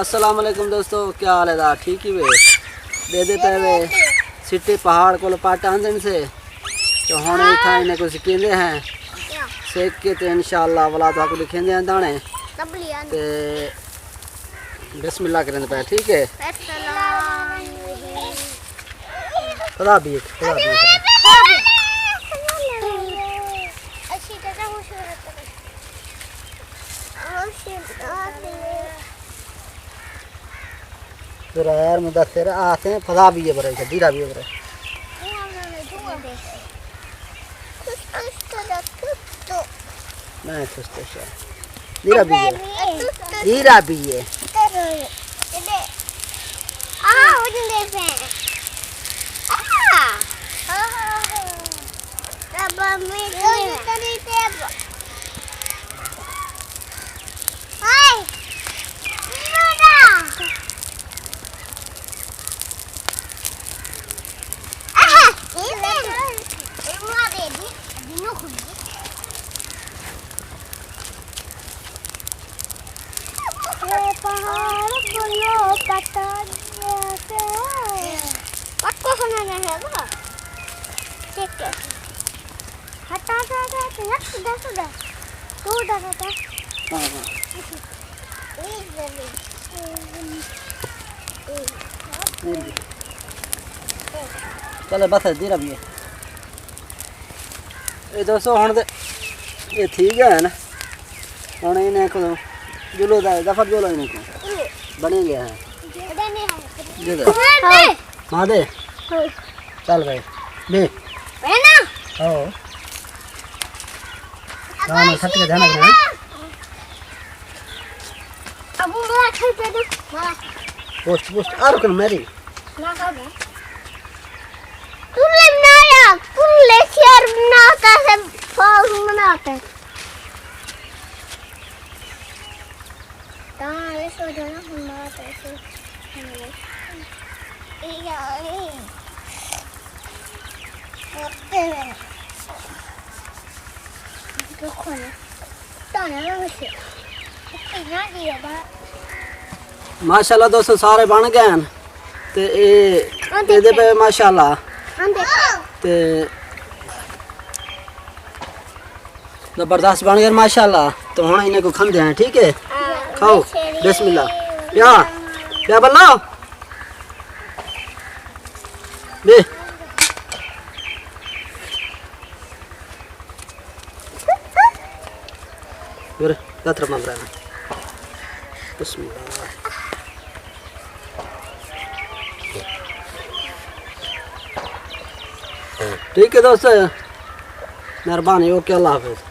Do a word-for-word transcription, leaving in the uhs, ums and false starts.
السلام علیکم دوستو، کیا حال ہے؟ دا ٹھیک ہی وے؟ دے دے پے وے سٹے پہاڑ کول پٹ آندن سے، تو ہن اتھاں انہیں کو سکیندے ہیں، سیک کے تے انشاءاللہ ولا تو کو دکھیندے ہیں دانے۔ تے بسم اللہ کریں پے، ٹھیک ہے؟ خدا بھی ایک، خدا بھی ایک۔ ذرا یار مدثر آتے ہیں، پھدا بھی ہے برے، دیرا بھی ہے برے۔ میں سستے شاہ۔ دیرا بھی ہے۔ دیرا بھی ہے۔ پہاڑ کولو پتہ لڳیا کہ پکو ہونا ہے نا۔ ٹھیک ہے۔ ہٹا، ہٹا، ہٹا، ہٹا، یک سدھا، سدھا۔ تو ادھر ہٹا۔ ہاں، ہاں۔ چلو، بس ہے، دیرا بھی ہے۔ اے دوستو، ہݨ تے اے تھی ڳیا ہے نا۔ ہݨ انہیں کو جلو دا، ظفر جلو انہیں کو بݨے ڳیا ہے۔ جلو۔ ماں دے۔ چل بھائی۔ بے۔ ہاں۔ ہاں، میں سٹ کے دھیان رکھنا۔ ابو، میں اکھل پہ دوں۔ پوسٹ، پوسٹ، آ رکن میری۔ تلے بنایا، تلے شعر بناتا ہے، فوز بناتا ہے۔ تاں اس وجہ نہ ہن بناتا ہے۔ ماشاءاللہ دوستو، سارے بݨ ڳئے ہن۔ تے اے، اے دے پے ماشاءاللہ۔ تے زبردست بݨ ڳئے ماشاءاللہ۔ تو ہݨ انہیں کو کھاندے ہیں، ٹھیک ہے؟ کھاؤ۔ بسم اللہ۔ پیا، پیا بلو۔ بے۔ یار، یاترا مانگ رہا ہے۔ بسم اللہ۔ ٹھیک ہے دوست، مہربانی، اوکے، اللہ حافظ۔